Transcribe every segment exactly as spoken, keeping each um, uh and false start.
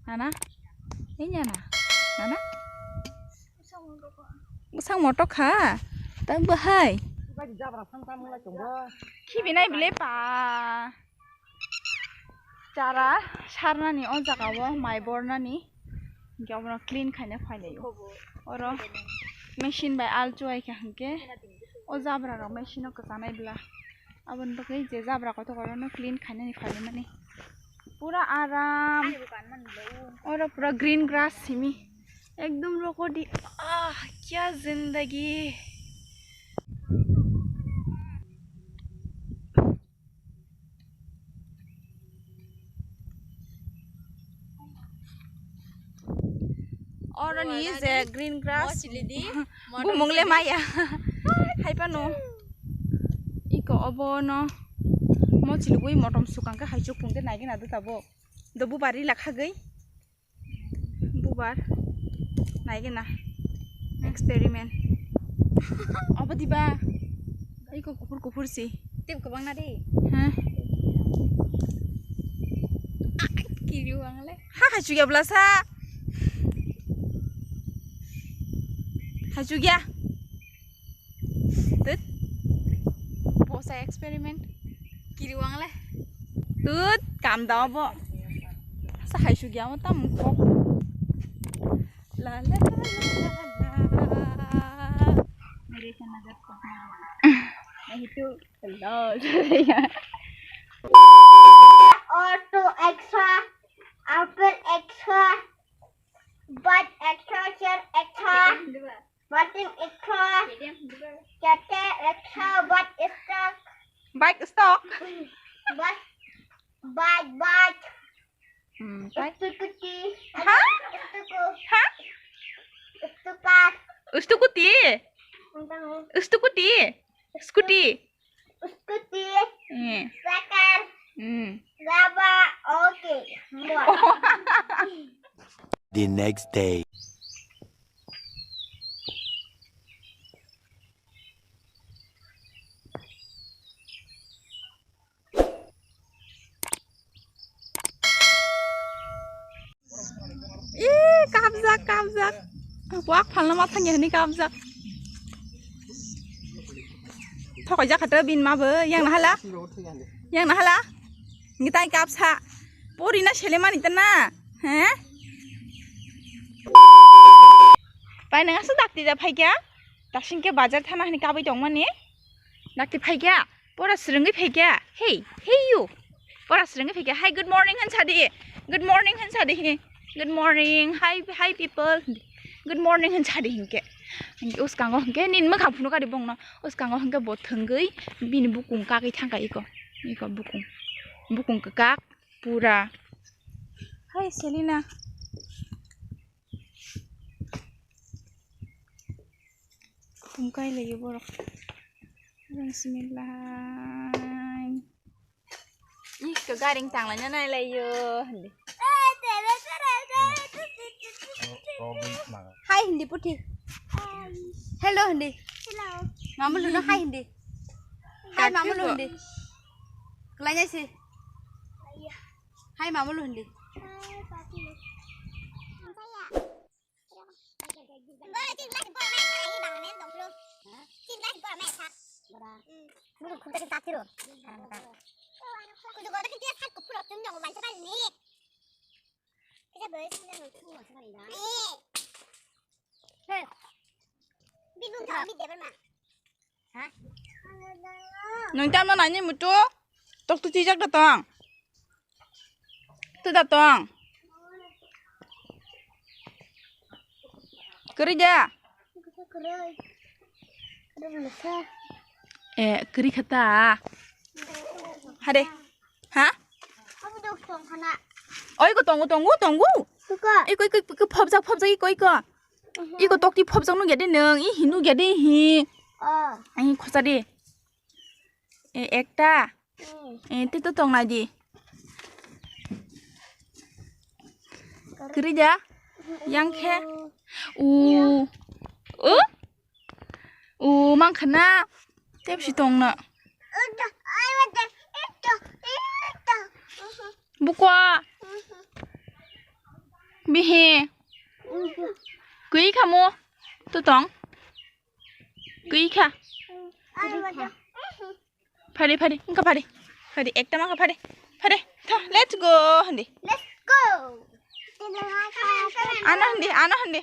Nana? Ini nana? Nana? Bwsang motok kha? Tang bahai? Khibinai bile pa. Chara sarnani o jaga o mai bornani. Hinkhe obono clean khaina phailaio. Oro machine bai al chuwai kha hinkhe o jabra rok machine o kwchanai bla. Aboni bagwi je jabra kotor kotor no clean khainani phaimani. Pura aram. Oro pura green grass simi. Ekdom rokodi. Ah, kya zindagi. Oro ni je green grass. Bumung le maya. Hai pano. Iko obo no. Mo chilugwi motom sukang khe hai chuk pung khe nai gana do tabo. Do bubari lakhagwi. Bubar. Nai gana. Experiment. Obo diba? Iko kuphur kuphur si. Tip kwbang na di. Ha? Kiri wang le. Ha, ha, chugya blasa. Ha, chugya. Tut. Bosa experiment. Kiri wang le. Tut, kam da bo. Sa hai sugya mo tam kok. La la la la la la. Mere se nazar ko. Nahi to, hello. Auto extra, apple extra, bike extra, chair extra. Martin extra, Tete extra, bike stock. Bike stock. Bike, bike, bike. Hmm, bike. Scooty. Ha? Scooty. Ha? Scooter. Scooty. Entang. Scooty. Scooty. Scooty. Eh. Cycle. Hmm. Gaba. Okay. The next day. Ih, kapjak, kapjak. Wak phalna ma thangya hini kapjak. Thokoi jak khato bin ma bo, yang nahala? Yang nahala? Ngitai kapsa. Pori na sele mani tana. He? Pai nang asu dakti da phaikya? Dasing ke bazar thana hini kabai tongmani. Dakti phaikya? Pora swrwngwi phaikya? Hey, hey you. Pora swrwngwi phaikya? Hi, good morning hwn sadi. Good morning hwn sadi hini. Good morning. Hi, hi people. Good morning hwn sadi hinke. Hinke uskango hinke nin mwkhang phunu kari bongno. Uskango hinke bo thwngwi bini bukung kagwi thangka iko. Iko bukung. Bukung kwkak pura. Hai Selina. Khum kai laio borok. Bismillah. Ih, ko garing tang laina nai laio. Hindi. Hai hindi puthi. Hello hindi. Hello. Mamu luno hai hindi. Hai mamu lu hindi. Kelanya sih. Hai mamu lu hindi. Nwng tamno naini muitu? Tok tu chijak da tong. Tu da tong. Kwrwi da? Eh, kwrwi kha ta. Hade. Ha? Oi ko tongo, tongo, tongo. Iko, iko, iko, phobjak, phobjak, iko, iko. Iko tokti phobjak nugya de nwng, ihi nugya de ihi. Ai khosa de. E, ekta. E, tei to tong nai di. Kwrwi da? Yang khe. U. U? U, mang khana. Tei bisi tong na. Bukwa. Bihi. Kui kha mo. Tu tong. Kui kha. Phari, phari. Wngkha phari. Phari. Ekta ma kha phari. Phari. Tha, let's go. Hindi. Let's go. Ano hindi. Ano hindi.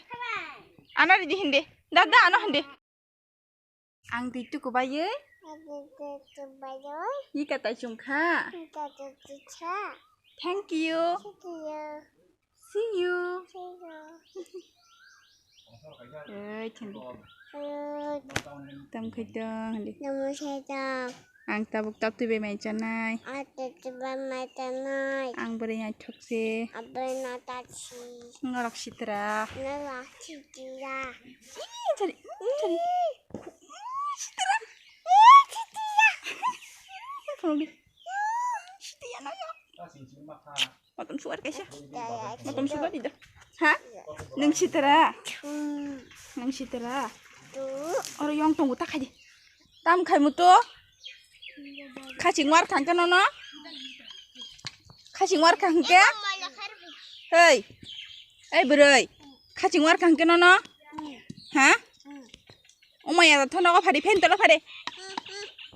Ano hindi hindi. Dada ano hindi. Ang twi tuku baywi. Ang twi tuku baywi. Ika tai chum kha. Ika tai chum kha. Thank you. Thank you. See you. See you. Oi, thandi. Oi. Tam khai dong, handi. Tam khai dong. Ang tabuk tap twi bai mai chanai. Ang tap twi bai mai chanai. Ang bwrwi naithok se. Ang bwrwi naithok se. Norok sitra. Norok sitra. Ih, chari, ih, chari. Ih, sitra. Ih, sitra. Phone di. Ih, sitra no yo. Matom sugar kaisa. Matom sugar di da. Ha? Nung sitra. Nung sitra. Oro yong tongo ta khai di. Tam khai muto. Khaching war khang khe nono? Khaching war khang khe? Hei. Ei bwrwi. Khaching war khang khe nono? Ha? Umaya da thono phadi phen tolo phadi.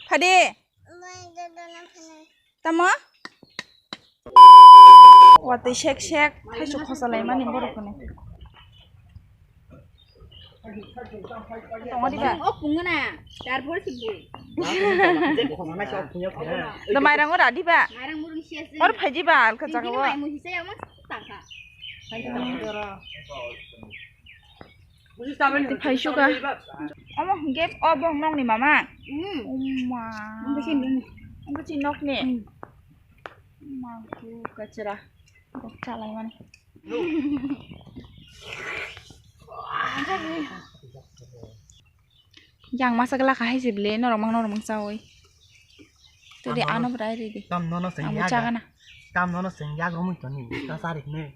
Phadi. Tamo? Watwi sek sek thaisu khosa laimani borok hwnwi. Tongo diba? O pungna, tarpor sibui. Da mairang ora diba? Mairang murung siya se. Or phaji ba alka jaga. Mai musi saya mas tangka. Phai suka. Omo hwnkhe o bong nokni mama? Hmm. Oma. Ang khe sini. Ang khe sini nokni. Hmm. Ma ku kachra. Kok chalai mani. Yang masa gela kahai se bele norok mang norok mang chawi. Todi ano bwrai ridi. Tam nono seng yaga. Tam nono seng yaga romwi toni. Ta sarik ne.